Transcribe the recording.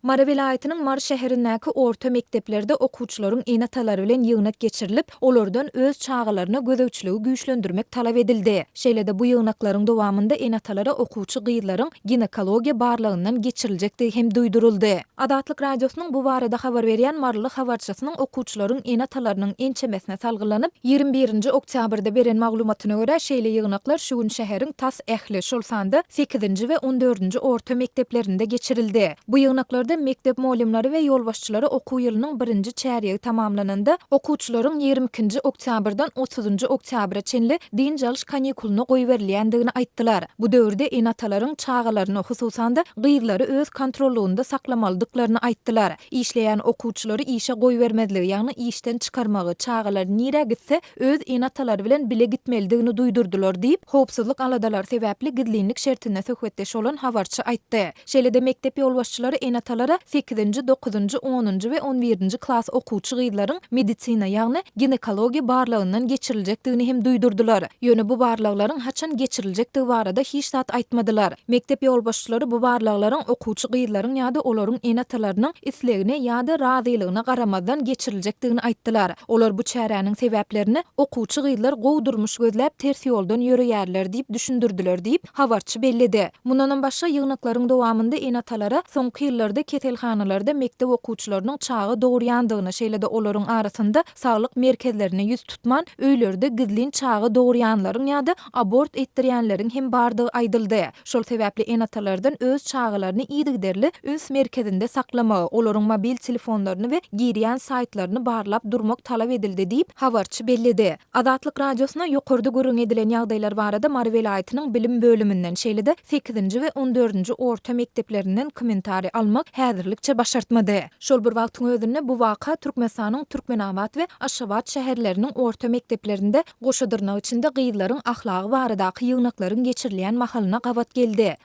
Mary welaýatynyň Mary şäherindäki orta mekdeplerde okuwçylaryň ene-atalary bilen ýygnak geçirilip, olardan öz çagalaryna gözegçiligi güýçlendirmek talap edildi. Şeýle-de bu ýygnaklaryň dowamynda ene-atalara okuwçy gyzlaryň ginekologiýa barlagyndan geçiriljekdigi hem duýduryldy. Azatlyk Radiosynyň bu barada habar berýän maryly habarçysynyň okuwçylaryň ene-atalarynyň ençemesine salgylanyp, 21-nji oktýabrda beren maglumatyna görä, şeýle ýygnaklar şu gün şäheriň tas ähli, şol sanda sekizinji we on dördünji orta mekdeplerinde geçirildi. Bu ýygnaklarda mekdep mugallymlary we ýolbaşçylary okuw ýylynyň birinji çärýegi tamamlananda, okuwçylaryň 22-nji oktýabrdan otuzynjy oktýabra çenli dynç alyş kanikulyna goýberilýändigini aýtdylar. Bu döwürde ene-atalaryň çagalaryny, hususan-da, gyzlary öz kontrollygynda saklamalydyklaryny aýtdylar. Işleýän okuwçylary işe goýbermezligi, ýagny işden çykarmagy, çagalar nirä gitse, öz ene-atalary bilen bile gitmelidigini duýdurdylar diýip, howpsuzlyk aladalary sebäpli gizlinlik şertinde söhbetdeş bolan habarçy aýtdy. Şeýle-de mekdep ýolbaşçylary ene-atalara sekizinji, dokuzynjy, onunjy we on birinji klas okuwçy gyzlaryň medisina, ýagny ginekologiýa barlagyndan geçiriljekdigini hem duýdurdylar. Ýöne bu barlaglaryň haçan geçiriljekdigi barada hiç zat aýtmadylar. Mekdep ýolbaşçylary bu barlaglaryň okuwçy gyzlaryň ýa-da olaryň ene-atalarynyň islegine ýa-da razylygyna garamazdan geçiriljekdigini aýtdylar. Olar bu çäräniň sebäplerini okuwçy gyzlar gowy durmuş gözläp ters ýoldan ýöreýärler diýip düşündirdiler diýip, habarçy belledi. Mundanam başga, ýygnaklaryň dowamynda ene-atalara soňky ýyllarda keselhanalarda mekdep okuwçylarynyň çaga dogurýandygyny, şeýle-de olaryň arasynda saglyk merkezlerine ýüz tutman, öýlerde gizlin çaga dogurýanlaryň ýa-da abort etdirýänleriň hem bardygy aýdyldy. Şol sebäpli ene-atalardan öz çagalaryny yzygiderli üns merkezinde saklamagy, olaryň mobil telefonlaryny we girýän saýtlaryny barlap durmak talap edildi diýip, habarçy belledi. Azatlyk Radiosyna ýokarda gürrüňi edilen ýagdaýlar barada Mary welaýatynyň bilim bölüminden, şeýle-de sekizinji we on dördünji orta mekdeplerinden kommentariý almak häzirlikçe başartmady. Şol bir wagtyň özünde bu waka Türkmenistanyň Türkmenabat we Aşgabat şäherleriniň orta mekdeplerinde goşa dyrnak içinde gyzlaryň ahlagy baradaky ýygnaklaryň geçirilýän mahalyna gabat geldi.